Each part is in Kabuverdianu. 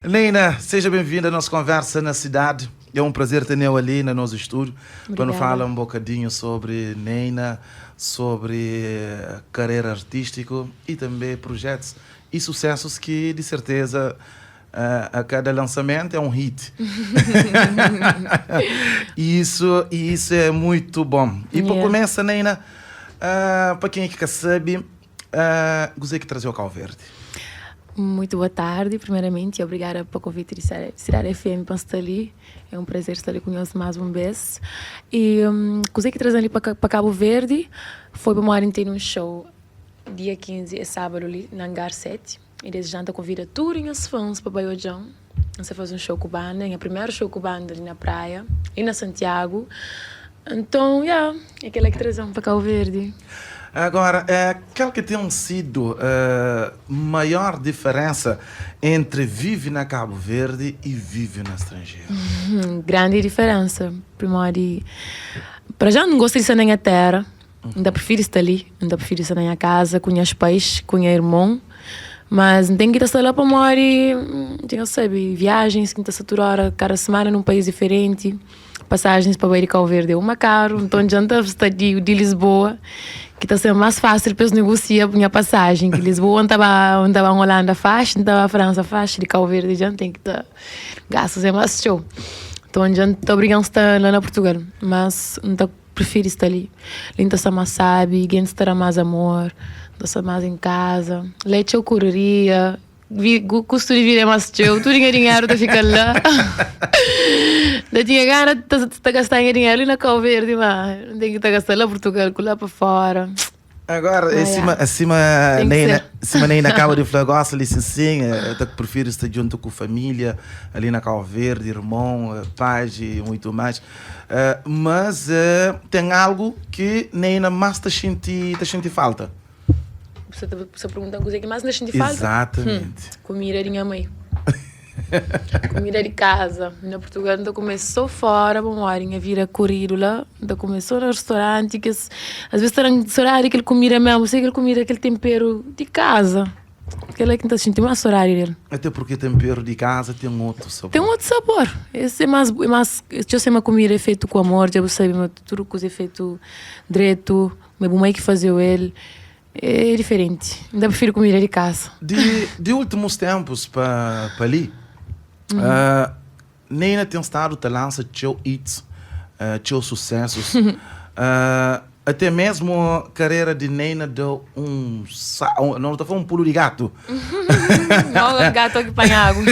Neyna, seja bem-vinda à nossa conversa na cidade. É um prazer ter-te ali no nosso estúdio para nos Obrigada. falar um bocadinho sobre Neyna, sobre carreira artística e também projetos e sucessos que, de certeza, a cada lançamento é um hit. E isso é muito bom. E para começar, Neyna, para quem é que sabe, gostaria que trazer o Cabo Verde. Muito boa tarde, primeiramente, e obrigada pelo convite de Cidade FM para estar ali. É um prazer estar ali com mais uma vez. E coisa que trazer ali para Cabo Verde foi para uma ter um show dia 15, é sábado ali, na Hangar 7. E desde já convida todos os fãs para Baiojão. Você faz um show com banda, é o primeiro show com banda ali na praia, e na Santiago. Então, yeah, é aquela que trazemos para Cabo Verde. Agora, qual que tem sido a maior diferença entre vive na Cabo Verde e vive no estrangeiro? Grande diferença. Primeiro, para já não gosto de estar na minha terra, ainda prefiro estar ali, ainda prefiro estar na minha casa, com meus pais, com meu irmão. Mas não tem que estar lá para morar, não sabe, viagens que está hora, cada semana num país diferente, passagens para ir Cabo Verde é uma caro, então adianta estar de Lisboa, que está sendo mais fácil para eles negociar a minha passagem, que Lisboa não estava não estava em Holanda fácil, não estava a França fácil, de Cabo Verde já tem que estar gastos é mais show. Então adianta obrigado a estar lá na Portugal, mas não tá prefiro estar ali. Ali está mais sabe, alguém estará mais amor, está mais em casa. Leite eu correria, custo de vida é mais teu, tudo em dinheiro tá ficando lá. Da tinha gana de tá gastando dinheiro ali na Cabo Verde, mas não tem que estar gastando lá Portugal, lá para fora. Agora, Ah, acima, yeah. acima, Tem que nem ser. acima nem acaba de falar, gosta ali sim, até que prefiro estar junto com a família, ali na Cabo Verde, irmão, pais e muito mais. Mas tem algo que nem na mais te senti, te senti falta. Você pergunta uma coisa que mais não sente falta? Exatamente. Comida de minha mãe. Comida de casa. Na Portugal, então começou fora, bom, hora, vira corrido lá. Então começou no restaurante, que às vezes está no restaurante aquele comida mesmo, sei aquele comida, aquele tempero de casa. Aquele é que está sentindo mais horário dele. Até porque tempero de casa tem um outro sabor. Tem um outro sabor. Esse é mais, eu sei uma comida é feito com amor, já sabe, mas tudo coisa é feito direito, meu mãe que fazia ele. É diferente. Ainda prefiro comida de casa. De últimos tempos para pa ali, Neyna tem estado a lança teu hits, teu sucessos. Até mesmo a carreira de Neyna deu um, não estou falando um pulo de gato. Não, gato que põe água.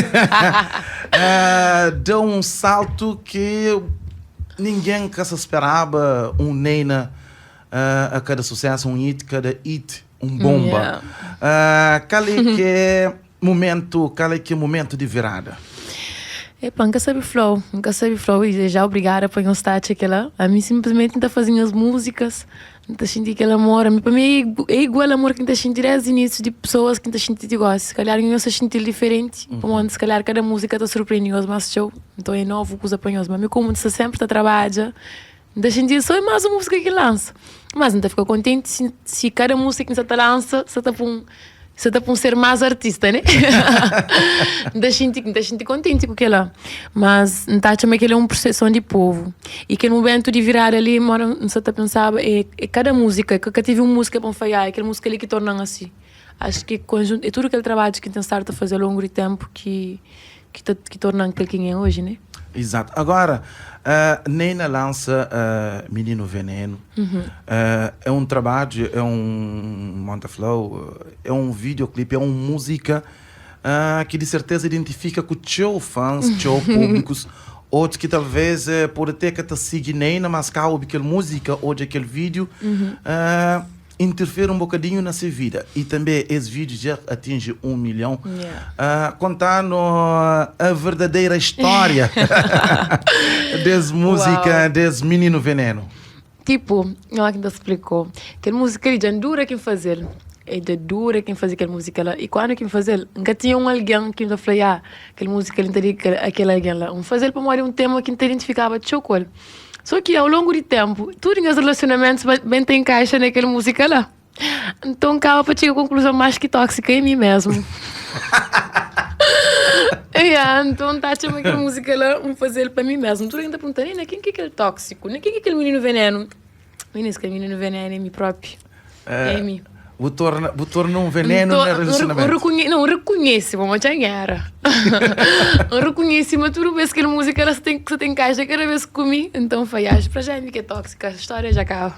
Deu um salto que ninguém que se esperava um Neyna a cada sucesso, um hit, cada hit, um bomba. Qual é que é momento, qual é que é momento de virada? Epa, nunca sabe flow, nunca sabe flow e já obrigada por não estar aquela. A mim simplesmente não está fazendo as músicas, não está sentindo aquele amor. A mim, para mim é igual amor que está sentindo desde o início de pessoas que está sentindo igual. Se calhar eu estou sentindo diferente, onde se calhar cada música está surpreendendo mais show. Então é novo que os apanhos, mas como está sempre está trabalha, não está sentindo só mais uma música que lança. Mas não está ficar contente se cada música que você lança, você está com você está para ser mais artista, né? Não senti, não senti contente com aquilo. Mas não está achando que ele é um processo de povo. E que no momento de virar ali, mora, não se está pensando, é cada música, que tive uma música para falhar, é aquela música ali que torna assim. Acho que conjunto, é tudo aquele trabalho que tem estado a fazer ao longo do tempo que torna aquele quem é hoje, né? Exato. Agora, Neyna lança Menino Veneno. É um trabalho, é um Montaflow, é um videoclipe, é uma música que de certeza identifica com teu fãs, teu públicos, outros que talvez pode ter que te seguir Neyna, mas cá ouve aquela música ou aquele vídeo, interfere um bocadinho na sua vida. E também esse vídeo já atinge 1 milhão. Contando a verdadeira história dessa música, desse Menino Veneno. Tipo, não é que ainda explicou. Aquela música ali já dura quem fazer. É de dura quem fazer aquela música lá. E quando quem fazer, nunca tinha um alguém que me falou, ah, aquela música ali, aquele alguém lá. Um fazer para morrer um tema que não identificava de chocolate. Só que ao longo do tempo, tudo em relacionamentos bem tem encaixa naquela música lá. Nton kaba pa txiga konkluzon más ki tóksika é mi mesmu. Yeah, nton ta atxa ma kel múzika la N faze-l pa mi mesmu. Tudu algen ta pergunta, Nina, ken ki é kel tóksiku? Ken ki é kel mininu venenu? Mininu, kel mininu venenu é mi própi. É mi. Bu torna, bu torna un venenu na relasionamentu. N rekonhese, não, n rekonhese, bom, dja N era. N rekonhese ma tudu bes kel múzika la sa ten, sa ta enkaixa kada bes ku mi, nton fai, acho pra já é mi ki é tóksika, stória dja kaba.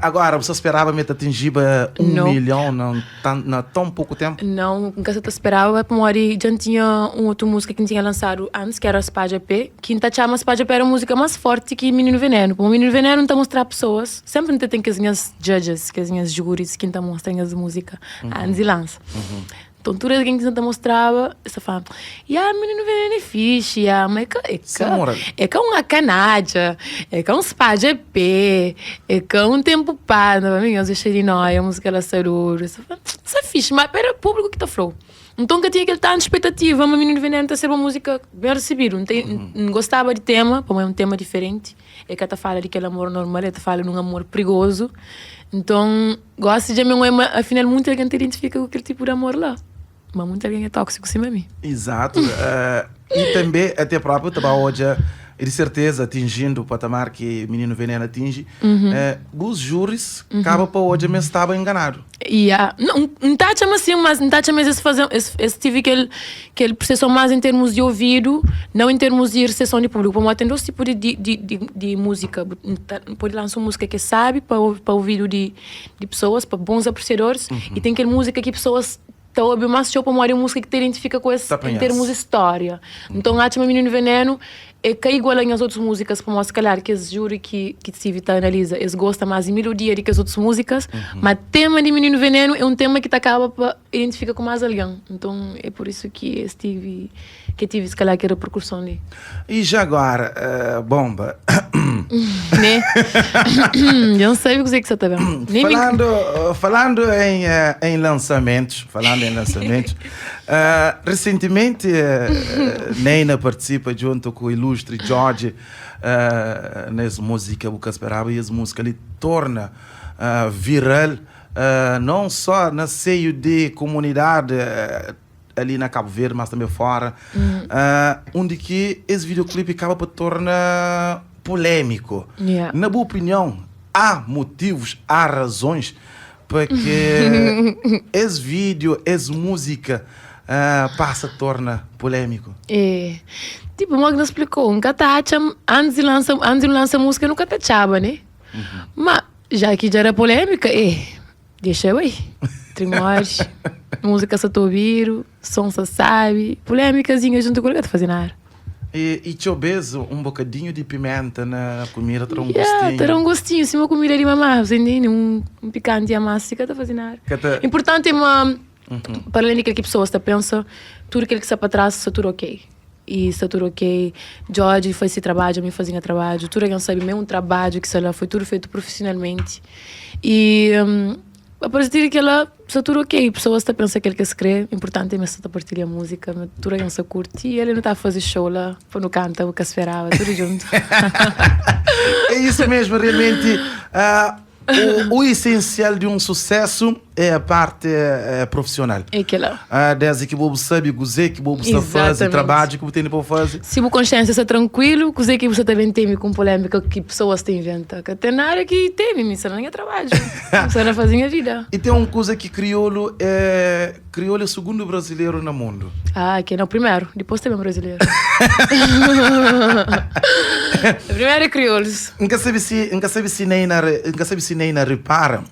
Agora, bu sa speraba ma el ta atinjiba un Não. milhon na tan, na tão poku ténpu? Não, N ka sa ta speraba pamodi dja N tinha un otu múzika ki N tinha lansadu antis, ki era Spadja Pé, ki N ta txama Spadja Pé era múzika más fórti ki Mininu Venenu, pamodi Mininu Venenu N ta mostraba pesoas, sénpri N ta ten kes nhas judges, kes nhas júris ki N ta mostra nhas múzika antis di lansa. Nton, tudu algen ki N ta mostraba, es ta fala, Ya, Mininu Venenu é fixi, ya, ma é ka, é ka, é ka un akanadja, é ka un spadja pé, é ka un tenpu pa. N ta fla, Nhos dexa di nóia, múzika la sta duru. Es ta fla, Sta fixi, ma era públiku ki ta fla-u. Nton, ka tinha kel tantu spetativa ma Mininu Venenu ta ser un múzika ben risibidu. N ta, N gostaba di tema, pamodi é un tema diferenti. E ka ta fala di kel amor normal, e ta fala di un amor prigozu. Nton, gosi dja mi N oia ma afinal munti algen ta identifika ku kel tipu di amor la. Ma munti algen é tóksiku sima mi. Izatu. I tanbe ate propriu ta ba odja di serteza atinjindu patamar ki Mininu Venenu atinji, bus juris kaba pa odja ma es staba enganadu. Ya, N N ta atxa ma sin, mas N ta atxa ma es faze, es es tive kel kel perseson más en termus di ouvidu, nau en termus di reseson di públiku, pamodi ten dos tipu di di di di di múzika, bu ta pode lansa un múzika ki é sábi pa pa ouvidu di di pesoas, pa bons apresiadoris, i ten kel múzika ki pesoas ta obi más txeu pamodi é un múzika ki ta identifika ku es en termus di stória. Nton, N atxa ma Mininu Venenu é ka igual a nhas otus múzikas pamodi se kalhar kes júri ki ki tive ta analiza es gosta más di melodia di kes otus múzikas, ma tema di Mininu Venenu é un tema ki ta kaba pa identifika ku más algen. Nton, é pur isu ki es tive Ke tive se calhar ke repercussão li. E já agora, bomba. Né? Eu não sei o que você tá vendo. Nem me- Falando, falando em, em lançamentos, falando em lançamentos, recentemente Neyna participa junto com o ilustre Jorge nessa música Bu Ka Esperaba e essa música ali torna viral não só na seio de comunidade ali na Cabo Verde, mas também fora, undi ki es videoclipe kaba pa torna polémico. Yeah. Na bu opinião, há motivos, há razões pa ki es vídeo, es música passa torna polémico? É, tipo, mo ki na explicou, N ka ta atxa, antes di lansa, antes di nu lansa música nu ka ta atxaba, né? Ma, já ki dja era polémica, é. Dexa bai, trimores, música sa ta obidu, som sa sabi, polémicazinha junto ku el ka ta faze nada. E, e txeu bes un bocadinho di pimenta na kumida ta da un Yeah, gostinho. ta da un gostinho, sima kumida di mamá, você entende? Un, un picanti a más si ka ta faze nada. Ka ta- Importanti é ma, para além di kel ki pessoas ta pensa, tudu kel ki sta pa trás sta tudu ok. E sta tudu ok. Djodje faz si trabadju, ami fazi nha trabadju. Tudu algen sabe ma é un trabadju ki sta la, foi tudu fetu profissionalmenti. E a partir di kela sta tudu ok. Pesoas ta pensa kel ki es kre, inportanti é ma es sta ta partilha múzika, ma tudu algen sta kurti. I el nu ta fazi show la pa nu kanta Bu Ka Speraba tudu djuntu. É isso mesmo, realmente. O, o essencial de um sucesso é a parte eh, profissional. É kela. Ah, desde que bu sabe kuzê que bu sta faze, trabalho que bu tem para fazer. Si bu konsiênsia sta trankuilu, kuzê ki bu sta ta ben teme ku un polémika ki pesoas ta inventa? Ka ten nada ki teme, mi sta na nha trabadju, mi sta na faze nha vida. E ten un kuza ki kriolu é, kriolu é sugundu brasileru na mundu. Ah, ke não, primeru, dipôs ta ben brasileru. Primeru é kriolus. N ka sabe si, N ka sabe si Neyna, N ka sabe si Neyna repara,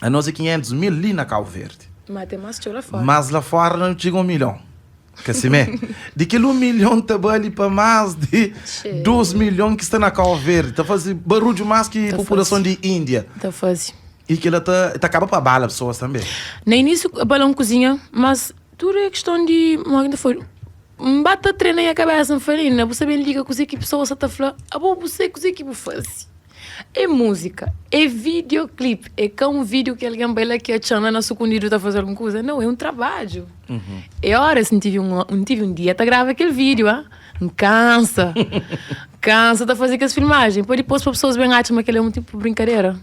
anos é 500 mil li na Cabo Verde. Ma ten más txeu la fora. Mas la fora nu txiga 1 milhon. Ka simé? Di kel 1 milhon ta bali pa más di 2 milhon ki sta na Cabo Verde. Ta faze barudju más ki Ta populason faze. di Índia. Ta faze. I kila ta, ta kaba pa abala pesoas tanbe. Na inísiu abala un kuzinha, mas tudu é kiston di mo ki ta fla, N ba ta trena nha kabesa, N fla, Nina, bu sta ben liga kuzê ki pesoas sta ta fla, abo bu sai kuzê ki bu faze. É múzika, é videoclip, é ka un vídeo ki algen bai la ki atxa-m la na sukundidu ta faze algun kuza, nau, é un trabadju. É óras N tive un, N tive un dia ta grava kel vídeo, ah, N kansa, kansa ta faze kes filmajen, pa dipôs pa pesoas ben atxa ma kel-la é un tipu brinkadera.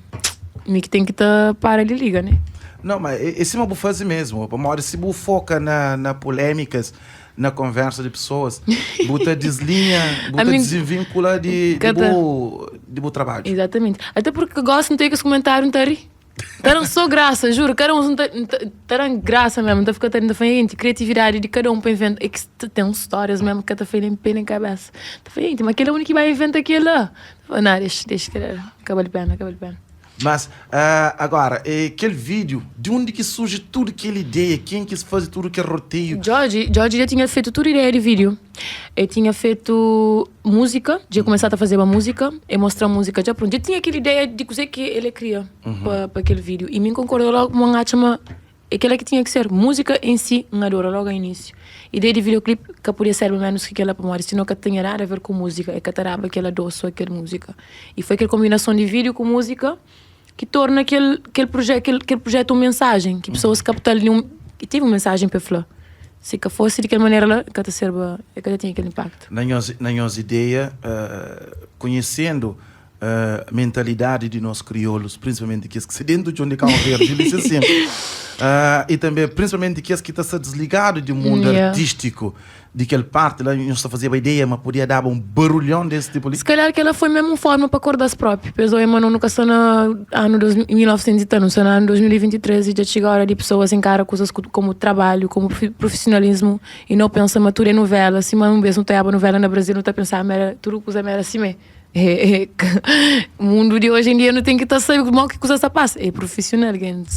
Mi ki ten ki ta para di liga, né? Não, mas é sima bu faze mesmo. Pamodi si bu foca na polémicas, na conversa de pessoas, bu ta deslinha, bu ta desvincula de bu trabalho. Exatamente. Até porque gosto, não tem esse comentário, não tá ri. Tá dando só graça, juro. Cada um tá dando graça mesmo. Tá ficando tá falando, criatividade de cada um para inventar. É que tem uns histórias mesmo que tá feio nem pé nem cabeça. Tá falando, mas aquele é o único que vai inventar aquilo lá. Não, deixa, acaba de pena, acaba de pena. Mas, agora, aquele vídeo, de onde que surge tudo aquela ideia? Quem quis fazer tudo aquele roteiro? Jorge já tinha feito tudo ideia de vídeo. Ele tinha feito música, já começado a fazer uma música, e mostrar música já pronto. Já tinha aquela ideia de coisa que ele queria para aquele vídeo. E me concordou logo, uma chama aquela que tinha que ser. Música em si, não adoro logo ao início. Ideia de videoclipe que podia ser menos que aquela para morrer, senão que tinha nada a ver com música, é que tarava aquela doce, aquela música. E foi aquela combinação de vídeo com música que torna aquele projeto uma mensagem, que pessoas captam ali e tive uma mensagem para falar. Se que fosse daquela maneira lá, que até serva, é que tinha aquele impacto. Na nossa ideia, conhecendo a mentalidade de nós crioulos, principalmente aqueles que se dentro de onde Cabo Verde, ele disse assim, e também principalmente aqueles que estão se desligado do mundo artístico, de aquela parte lá, não só fazia uma ideia, mas podia dar um barulhão desse tipo ali. Se calhar que ela foi mesmo forma para acordar-se próprio. Pensou, mano, nunca só no ano 1900 e tanto, só no ano 2023 e já chega a hora de pessoas encarar coisas como trabalho, como profissionalismo e não pensa, mas tudo é novela. Assim, mas um vez não tem a novela no Brasil, não está a pensar, mas era, tudo coisa era assim mesmo. O mundo de hoje em dia não tem que estar sabendo como que coisa se passa. É profissional, gente.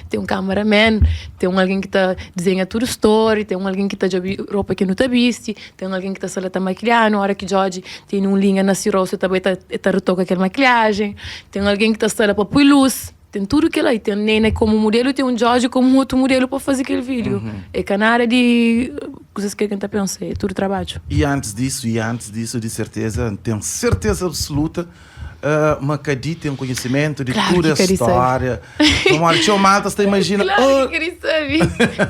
Tem um cameraman, tem um alguém que tá desenha tudo story, tem um alguém que tá de roupa que não tá veste, tem um alguém que tá só tá maquilhando, na hora que Jorge tem um linha na cirrose também tá retoca aquela maquilhagem, tem alguém que tá só para pôr luz. Tem tudo que lá. E tem Nena como modelo, tem um Jorge como outro modelo para fazer aquele vídeo. É canara de coisas que a gente pensa, é tudo trabalho. E antes disso, de certeza, tenho certeza absoluta, Macadi tem um conhecimento de Claro toda que a Cari sabe. história. Como a Tio Malta, você imagina, Claro que Cari sabe.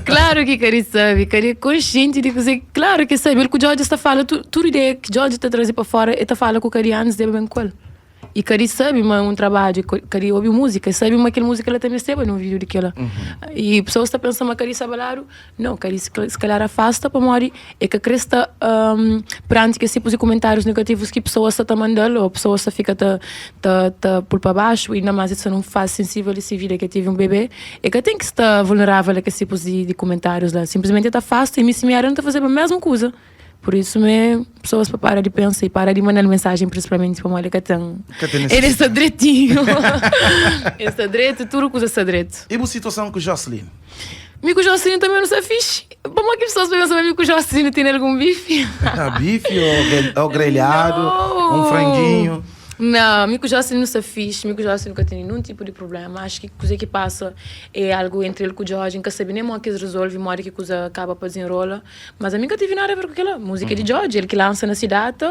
Claro que Cari sabe. Cari é consciente de que claro que sabe. Ele que o Jorge está falando, tudo ideia que o Jorge está trazendo para fora, ele está falando com o Cari antes de bem com ele. E Cari sabe mas um trabalho, Cari ouve música, sabe mas aquela música ela também sabe num vídeo daquela. E pessoas estão pensando, mas Cari sabe lá, não, Cari se calhar afasta para morrer, é que a está, perante que tipos de comentários negativos que pessoas está mandando, ou pessoas está fica tá, tá, tá por para baixo, e ainda mais isso não faz sensível esse vida que tive um bebê, é que tem que estar vulnerável a esse tipo de comentários lá. Simplesmente está afasta e me semear não está fazendo a mesma coisa. Por isso, me, pessoas para parar de pensar e parar de mandar mensagem, principalmente para uma mulher que tem. Que tem Ele está direitinho. Ele está direito, tudo coisa está direito. E a situação com o Jocelyn? Mico Jocelyn também não se fixe. Como é que pessoas pensam que Mico Jocelyn tem algum bife? Ah, bife ou grelhado, Não. um franguinho? Não, Mico Jocelyn não se fixe, Mico Jocelyn nunca tem nenhum tipo de problema. Acho que coisa que passa é algo entre ele com o Jorge, nunca sabe nem como que eles resolvem, uma hora que coisa acaba para desenrola. Mas a mim nunca tive nada a ver com aquela música de Jorge, ele que lança na cidade,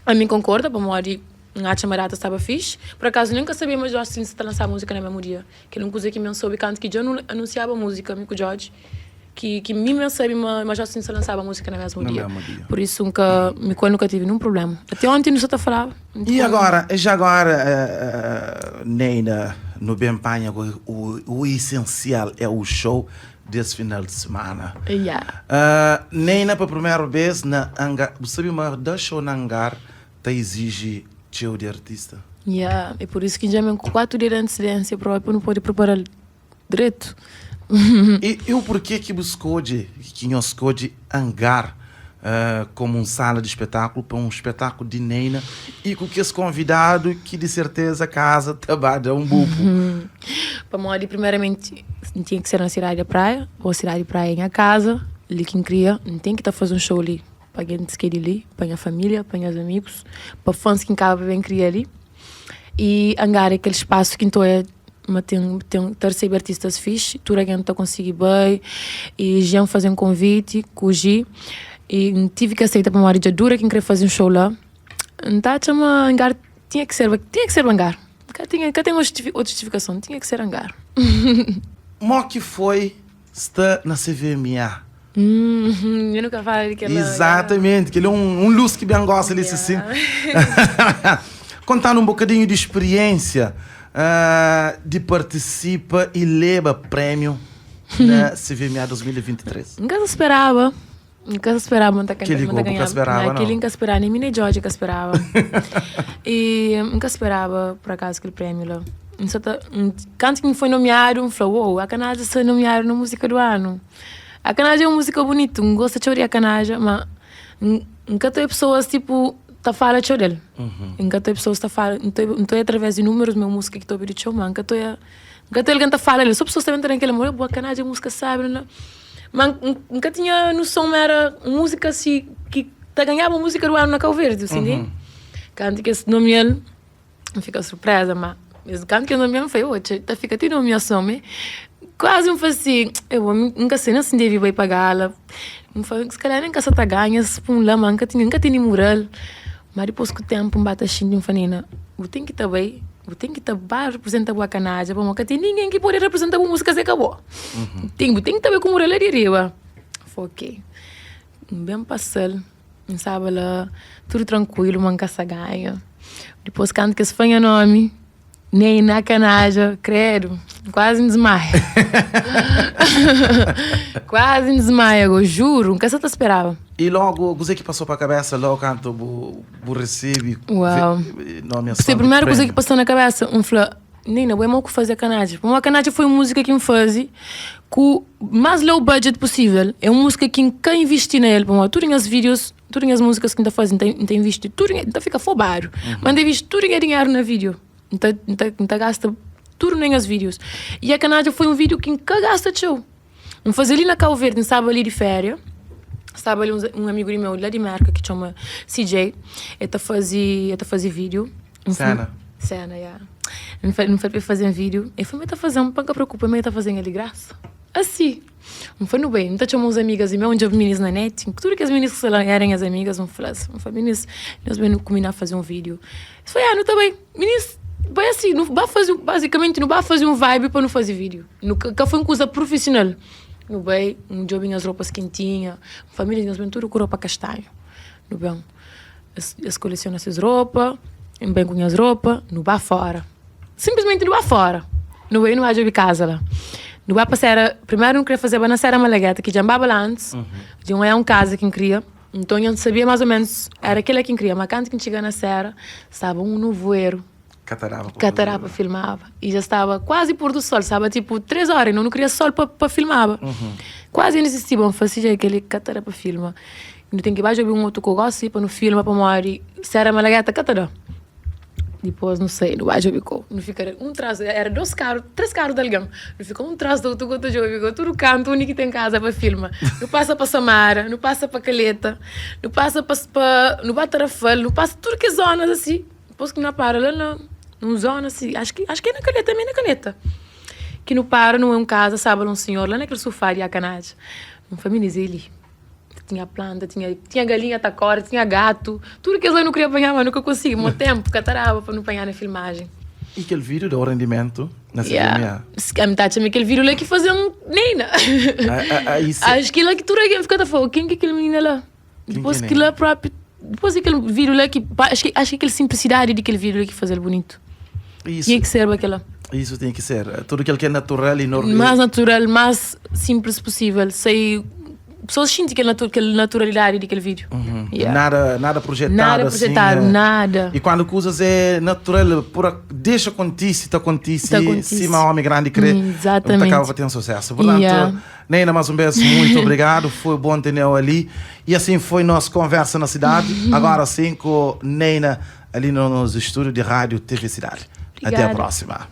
a mim concorda, para uma hora a marata estava fixe. Por acaso nunca sabia, mas Jocelyn se lançar música na mesmo dia. Que não coisa que me soube canto que já não anunciava música, Mico Jorge. Que mim mesmo sabe, mas Jocelyn se lançava música no mesmo No dia. mesmo dia. Por isso nunca, me nunca tive nenhum problema. Até ontem não só te falava. E agora, já agora, Neyna, no Bem Panha, o essencial é o show desse final de semana. Neyna, pela primeira vez, na Hangar, você sabe, mas da show na Hangar, te exige show de artista. Yeah, é por isso que já me com 4 dias de antecedência próprio, não pode preparar direito. E o porquê que buscou de, que nós escolhe de Hangar, como um sala de espetáculo, para um espetáculo de Neyna, e com que esse convidado que de certeza casa trabalha um bupo. Para mim, primeiramente, tinha que ser na cidade da praia, ou cidade de praia em a casa, ali quem cria, não tem que tá fazendo um show ali, para quem se quer ali, para minha família, para meus amigos, para fãs que em casa bem cria ali. E Hangar é aquele espaço que então é mas tem terceiro artistas fixe, tudo a gente tá conseguindo bem, e já fazer um convite com o Gi, e tive que aceitar para uma área dura quem queria fazer um show lá. Então, chama Hangar, tinha que ser Hangar. Cá tem outra justificação, tinha que ser Hangar. Como que foi estar na CVMA? Eu nunca falei que ela Exatamente, que ele é um luz que bem gosta, ele disse assim. Contando um bocadinho de experiência. Di partisipa y leba prémiu na CVMA 2023? N ka ta speraba, N ka ta speraba ma N ta Kel-li ma N ta ku bu ka ganhaba. speraba, Na, nau? kel-li N ka speraba, nen mi nen Djodje ka speraba. Y N ka speraba pur akazu kel prémiu la. N sa ta, N, kantu ki N foi nomiadu, N fla, Uou, Akanaja sta nomiadu na múzika du anu. Akanaja é un múzika bunitu, N gosta txeu di Akanaja, ma N, N ka ta obi pesoas tipo ta fala txeu del. N ka ta obi pesoas ta fala, N ta obi, N ta obi através di númerus ma é un múzika ki ta obidu txeu, ma N ka ta oia, N ka ta obi algen ta fala del. So pesoas ta ben ta da-m kel amor, bu Akanaja é múzika sábi, la, la. Ma N, N ka tinha noson ma era un múzika si ki ta ganhaba múzika du anu na Kau Verdi, bu ntende? Kantu ki es nomia-l. N fika surpresa, ma es kantu ki es nomia-m, N fla, otxa, ta fika ti nomiason mi. Kuazi N fla si, eu bo, N ka sai nen si N devi bai pa gala. N fla, si kalhar nen N ka sa ta ganha es pun la, ma N ka tinha, N ka tene mural. Ma dipôs ku ténpu N ba ta xinti, N fla, Nina, bu ten ki ta bai, bu ten ki ta ba reprezenta bu Akanadja, pamodi ka ten ningen ki pode reprezenta bu múzika se ka bo. Ten, bu ten ki ta bai ku mural la di riba. N fla, ok. N ben pasa-l. N staba la tudu trankuilu ma N ka sa ganha. Dipôs kantu ki es fla nha nómi, Neina Kanaja, kredu, kuazi N dismaia. Kuazi N dismaia go, juru, N ka sa ta speraba. I logu, kuzê ki pasou pa kabésa logu kantu bu bu resebe Uau. nomiason Se di primeru kuza ki prémiu? pasa na kabésa, N fla, Nina, bo é mau ku faze Kanaja. Pamodi Kanaja foi un múzika ki N faze ku más low budget pusível. É un múzika ki N ka invisti na el, pamodi tudu nhas vídios, tudu nhas múzikas ki N ta faze, N ta N ta invisti tudu nha, N ta fika fobadu, ma N ta invisti tudu nha dinheru na vídiu. N ta N ta N ta gasta tudu na nhas vídios. I a Kanaja foi un vídiu ki N ka gasta txeu. N faze li na Kau Verdi, N staba li di féria, staba li un amigu di meu la di Merka ki txoma CJ, el ta faze, el ta faze vídiu. Sena. Sena, ya. N fla, N fla pa el faze-m vídiu, el fla ma el ta faze-m, pa N ka preokupa, ma el ta faze-m el di grasa. Asi. N fla, nu bai, N ta txoma uns amigas di meu, N djobe minis na net, tudu kes minis ki sta la éra nhas amigas, N fla-s, N fla, minis, nhos ben ku mi na faze un vídiu. Es fla, ya, nu ta bai. Minis, bai asi, nu ba faze, bazikamenti nu ba faze un vibe pa nu faze vídiu. Nu ka ka foi un kuza prufisional. Nu bai, N djobe nhas ropas ki N tinha, familia nhas ben tudu ku ropa kastanhu. Nu ben, es es kolesiona ses ropa, N ben ku nhas ropa, nu ba fora. Sinplismenti nu ba fora. Nu bai nu ba djobe kaza la. Nu ba pa Sera, primeru nu kria fazeba na Sera Malagueta, ki dja N baba la antis, dja N oia un kaza ki N kria. Nton nha N sabia más o ménus éra kela ki N kria, má kantu ki N txiga na Sera, staba un nuvueru. Ka ta daba pa Ka ta daba pa filmaba. I dja staba kuazi pôr du sol, staba tipu 3 óra i no nu kria sol pa pa filmaba. Kuazi N disistiba, N fla si dja kel-li ka ta da pa filma, nu ten ki ba djobe un otu ku gósi pa nu filma pamodi Sera Malagueta ka ta da. Dipôs nu sai, nu ba djobe kau, nu fika un tras, éra dos karu, tres karu di algen, nu fika un tras di otu ku ta djobe kau, tudu kantu undi ki ten kaza pa filma. Nu pasa pa Samara, nu pasa pa Kaleta, nu pasa pa pa nu ba Tarafal, nu pasa tudu kes zonas asi. Dipôs ki nu para la na un zona si, acho ki, acho ki é na Calheta, também na Calheta. Ki nu para nu un kaza, staba la un senhor la na kel sufá di Akanadja. Un família zé li. Tinha planta, tinha, tinha galinha ta kore, tinha gatu, tudu kes la nu kria panhá, ma nu ka konsigi, mo ténpu ka ta daba pa nu panhá na filmajen. I kel vídiu da-u rendimentu na Yeah. CVMA? Mi ta atxa ma kel vídiu la ki faze-m Neyna. Acho ki la ki tudu algen fika ta fla, ken ki é kel minina la? Dipôs ki la própi, dipôs di kel vídiu la ki, acho ki, acho ki kel simplisidadi di kel vídiu la ki faze-l bunitu. Isso. Tinha ki serba kel-la. Isso tinha ki ser. Tudu kel ki é natural e normal. Más natural, más simples pusível. Sai, pesoas xinti kel natu, kel naturalidadi di kel vídiu. Yeah. Nada, nada projetadu Nada assim, projetadu, é. nada. E quando kuzas é natural, pura, dexa kontise, ta kontise, Ta kontise. sima homi grandi kre, Exatamente. ta kaba pa ten susesu. Portanto, Yeah. Neina, mais um beijo, muito obrigado. Foi bom ter ali. E assim foi nossa conversa na cidade. Agora sim com Neina ali no nosso estúdio de rádio TV Cidade. Até a Obrigada. próxima.